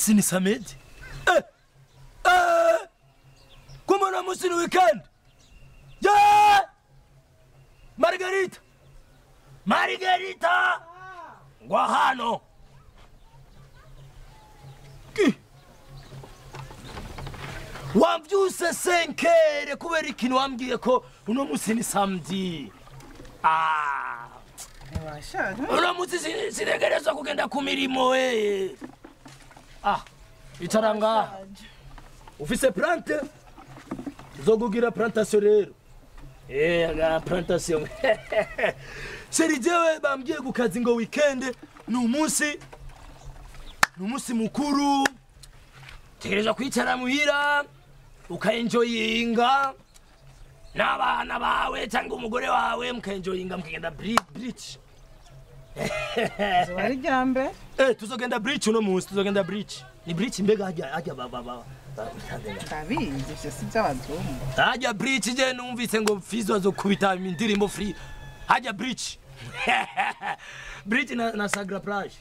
Munsi ni samedi. Kumbe uno munsi ni weekend. Yeah! Margarita. Margarita. Ngwa hano. Wamvyuse senkere kubera ikintu wambwiye ko uno munsi ni samedi. Ah. Uno munsi sinegerezwa kugenda ku mirimo eh. Ah, itaranga. Ufise plante? Uzogugira plantation rero. Aga plantation. Chéri jewe bambwiye ku kazi ngo weekend ni umunsi mukuru. Tegerezwa kwicara muhira ukaenjoyinga n'abana bawe cyangwa umugore wawe mukaenjoyinga mukagenda bridge. Zori jambe. Tuzogenda bridge uno munsi, tuzogenda bridge. Ni bridge mbega hajya baba. Ndabizi ivyo si by'abazungu. Hajya bridge je numvise ngo Fizo azokubita indirimbo free. Hajya bridge. Bridge na Sagra Plage.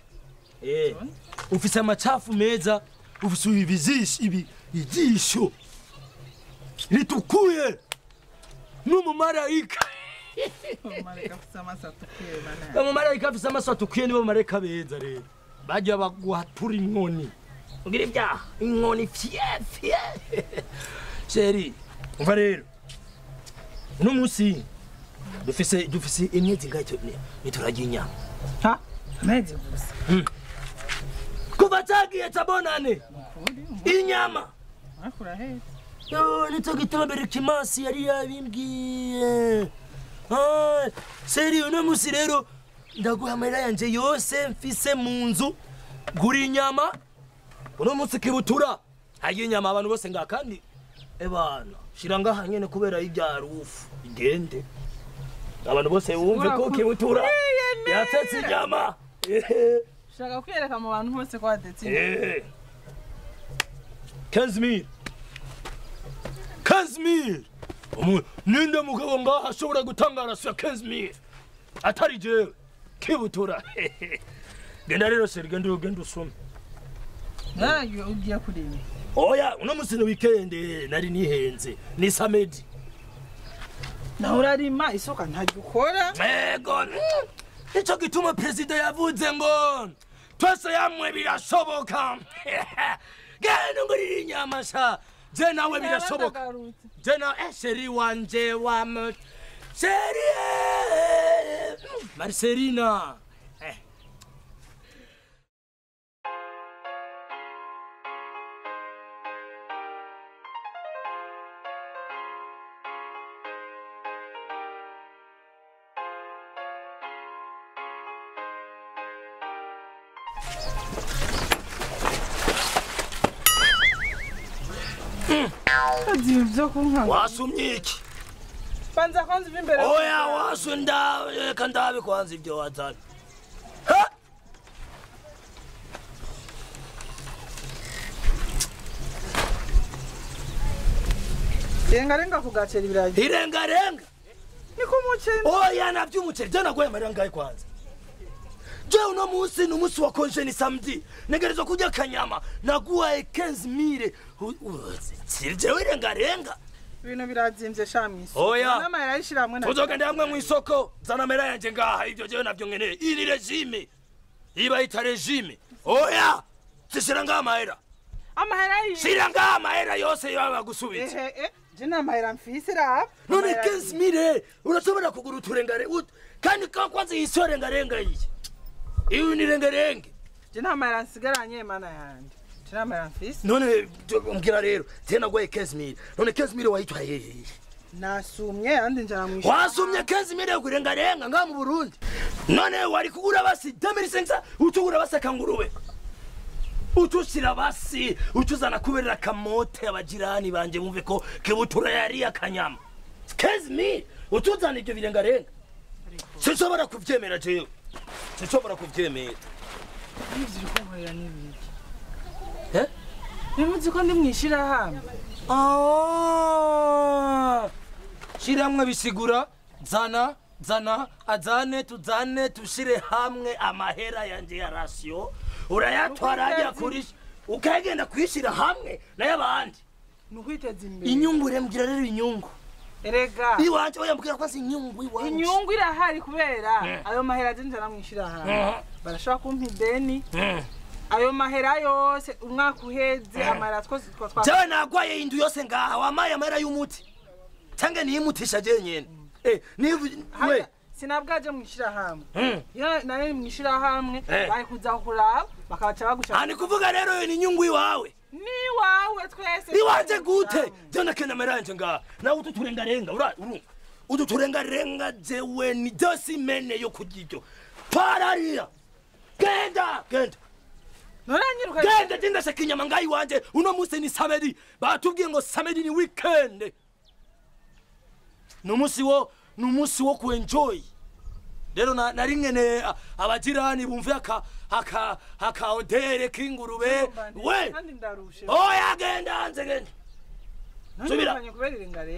Ufise amachafu meza. Ufise ibizishi ibi ijisho ritukuye n'umumarayika. Umumarayika afise amaso atukuye nibo marayika beza rero bajya baguhatura inkoni ugira ibyaha inkoni fye fye. Chéri umva rero uno munsi dufise imyezi ngahe niturarya inyama. Ha amezi gusa kuva cagiye cabonane inyama. Yo nico gituma Berikimasi yari yabimbwiye. Seri uno musi rero ndaguha amahera yanje yose mfise mu nzu gura inyama. Uno musi kibutura harya inyama abantu bose ngaha kandi ebana shira ngaha nyene kubera irya rufu igende abantu bose bumve ko kibutura yatetse inyama. Shaka kwiyereka mu bantu bose ko watetse inyama. 15000 15000. Ninde mugabo ngaha ashobora gutanga rasiyo 15000 atari jewe kibutura. Genda rero seri genda usome. Nayo ugiye kurima. Oya uno munsi ni weekend nari nihenze ni samedi. Naho urarima isoka ntajya ukora. Ego nico gituma president yavuze ngo twese yamwe birashoboka. Genda ngurira inyama sha. Je nawe birashoboka. Je na chéri wanje wa chéri Marcelina. Wasumye iki? Banza kwanza imbere. Oya wasunda reka ndabe kwanza ibyo wazanye. Ha? Irenga renga kugacera ibirayi. Irenga renga. Niko umuceri. Oya navyo umuceri je nagoye amarira ngaye kwanza. Je uno munsi ni umunsi wa konje ni samedi. Negerezwa kurya kanyama naguhaye 15000. Jewe irenga renga. Ibintu birazimvye sha mwisoko. Oya. N'amahera yishiramwe na. Tuzogenda hamwe mwisoko zana amahera yanje ngaha ivyo jewe navyo nkeneye. Iyi ni regime. Iba ita regime. Oya. Zishira ngaha amahera. Amahera yi. Shira ngaha amahera yose yaba gusubitse. Je n'amahera mfise raba. None 15000 urashobora kugura uturengare kandi kwanza iyi si rengarenga iyi. Iyu ni rengerenge. Je n'amahera nsigaranye mana yanje. Je n'amahera mfise. None mbwira rero tena gwaye 15000. None 15000 wayitwaye hehe? Nasumye andi njana mwisha. Wasumye 15000 kurengarenga nga mu Burundi. None wari kugura basi 2500 utugura basi akangurube. Utushira basi utuzana kuberera kamote abajirani banje bumve ko kibutura yari akanyama. 15000 utuzana ibyo birengarenga. Sinshobora kuvyemera jewe. Sinshobora kuvyemera. Ivyo ukunkorera n'ibiki? Nimuzi ko ndi mwishira hamwe. Shiramwe bisigura zana zana azane tuzane tushire hamwe amahera yanje ya ratio urayatwara ajya kurisha. Ukagenda kwishira hamwe n'ayabandi. Nukwiteza imbere. Inyungu rembwira rero inyungu. Erega. Iwanje oya mbwira ko inyungu iwanje. Inyungu irahari kubera ayo mahera je njana mwishira hamwe. Barashaka kumpa ideni. Ayo mahera yose umwaka uheze amahera twose twa. Jewe nagwaye indu yose ngaha wamaye amahera y'umuti. Tange niyimutisha je nyene. Ni we sinabwaje mwishira hamwe. Iyo nari mwishira hamwe bari kuza kuraba bakabaca bagusha. Ani kuvuga rero ni inyungu iwawe. Ni wawe twese. Iwanje gute? Je nakena meranje ngaha. Nawe ututurenga renga ura urumva. Ututurenga renga jewe ni dosi mene yo kugiryo. Pararia. Genda, genda. Noranyiruka. Genda genda shaka inyama ngayi wanje. Uno munsi ni samedi. Batubwiye ngo samedi ni weekend. Numunsi wo ku enjoy. Rero nari ngene abajirani bumve aka odere kingurube. We. Oya genda hanze genda. Subira.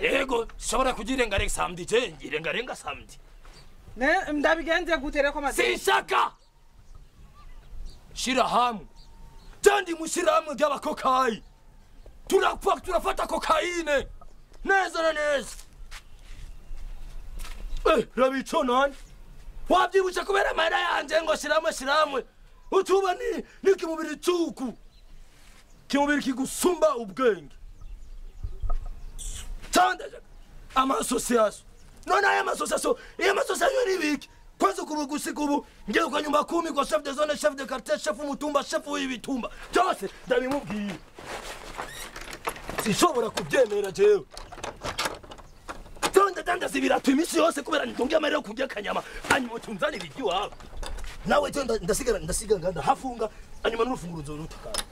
Yego, shobora kugirenga renga samedi je, ngirenga renga samedi. Ne ndabigenze gute ko maze. Sinshaka. Shira hamwe. Tandi mushira hamwe by'abakokayi. Turafata kokaine. Neza na neza. Rabicho nani? Wabyibusha kubera amahera yanje ngo shiramwe shiramwe. Utuba ni kimubiri cuku. Kimubiri kigusumba ubwenge. Tanda ama association. None aya ama association, iyo ama association ni biki? Kwanza kubugusiga ubu ngiye kwa nyumba 10 kwa chef de zone, chef de quartier, chef umutumba, chef w'ibitumba. Byose ndabimubwiye. Sinshobora kubyemera jewe. Tonda zibiratu iminsi yose kubera ntungiye amahera yo kurya akanyama hanyuma utunzane ibiryo iwawe. Nawe je ndasigara nganda hafunga hanyuma n'urufunguruzo rutakara.